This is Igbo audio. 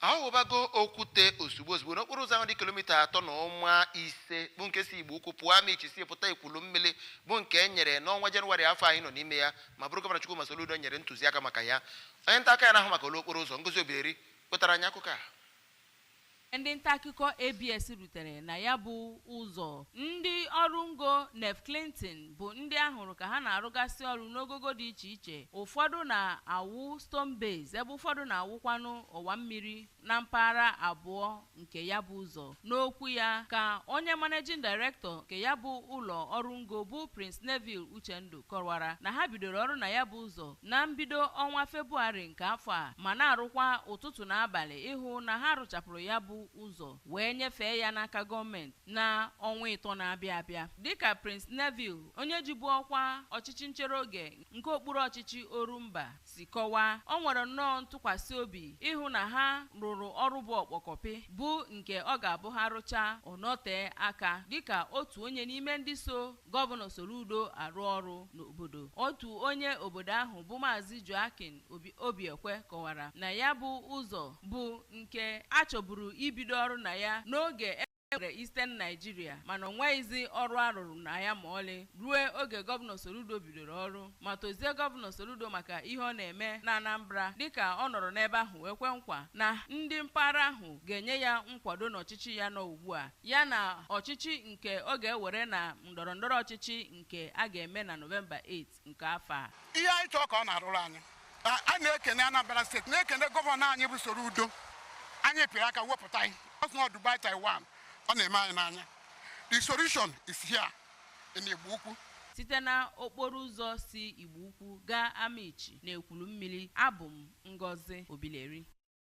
Ahụbago okwute ozugbo ozugbo n'okporo ụzọ ahụ dị kilomita 3.5, bụ nke si Igbo Ukwu pụọ Amichi, si pụta Ekwulu Mmiri, bụ nke e nyere n'ọnwa Jenụwarị afọ anyị nọ n'ime ya, ma bụrụ Gọvanọ Chukwuma Soludo nyere ntụziaka maka ya. Onye nta aka ya na-ahụ maka olu okporo ụzọ, Ngozi Obileri, wetara anyị akụkọ a. Ndị nta akụkọ ABS rutere na ya bụ ụzọ, ndị ọrụ ngo Nef Clinton bụ ndị ahụrụ ka ha na-arụgasị ọrụ n'ogogo dị iche iche. Ụfọdụ na-awụ stone base, ebe ụfọdụ na-awụkwanụ ọwa mmiri na mpaghara abụọ nke ya bụ ụzọ. N'okwu ya ka onye managing director nke ya bụ ụlọ ọrụ ngo, bụ Prince Neville Uchendu, kọwara na ha bidoro ọrụ na ya bụ ụzọ na mbido ọnwa Febụwarị nke afọ a, ma na-arụkwa ụtụtụ na abalị ịhụ na ha rụchapụrụ ya bụ ụzọ wee nyefee ya n'aka gọọmenti na ọnwa 3 na-abịa abịa. Dịka Prince Neville, onye jibu ọkwa ọchịchị nchere oge nke okpuru ọchịchị Orumba, si kọwaa, ọ nwere nnọọ ntụkwasị obi ịhụ na ha rụrụ ọrụ bụ ọkpọkọpị, bụ nke ọ ga-abụ ha rụchaa ọnọtee aka. Dịka otu onye n'ime ndị so Gọvanọ Soludo arụ ọrụ n'obodo, otu onye obodo ahụ bụ Maazị Joaquin Obiekwe kọwara na ya bụ ụzọ bụ nke a chọburu ibido ọrụ na ya n'oge e nwere Eastern Nigeria, mana o nweghịzi ọrụ arụrụ na ya ma ọlị ruo oge Gọvanọ Soludo bidoro ọrụ, ma tozie Gọvanọ Soludo maka ihe ọ na-eme na Anambra, dịka ọ nọrọ n'ebe ahụ wee kwe nkwa na ndị mpaghara ahụ ga-enye ya nkwado n'ọchịchị ya nọ ugbu a, ya na ọchịchị nke ọ ga-ewere na ndọrọ ndọrọ ọchịchị nke a ga-eme na Nọvemba 8 nke afọ a. Ihe anyị chọọ ka ọ na-arụrụ anyị, a na-ekene Anambra Steeti, na-ekene gọvanọ anyị bụ Soludo. Anyị pịrị aka wepụta anyị ọ sị na Dubai Taiwan, ọ na-eme anyị n'anya. The solution is here in Igbo Ukwu. Site na okporo ụzọ si Igbo Ukwu gaa Amichi na Ekwulu Mmiri, abụ m Ngozi Obileri.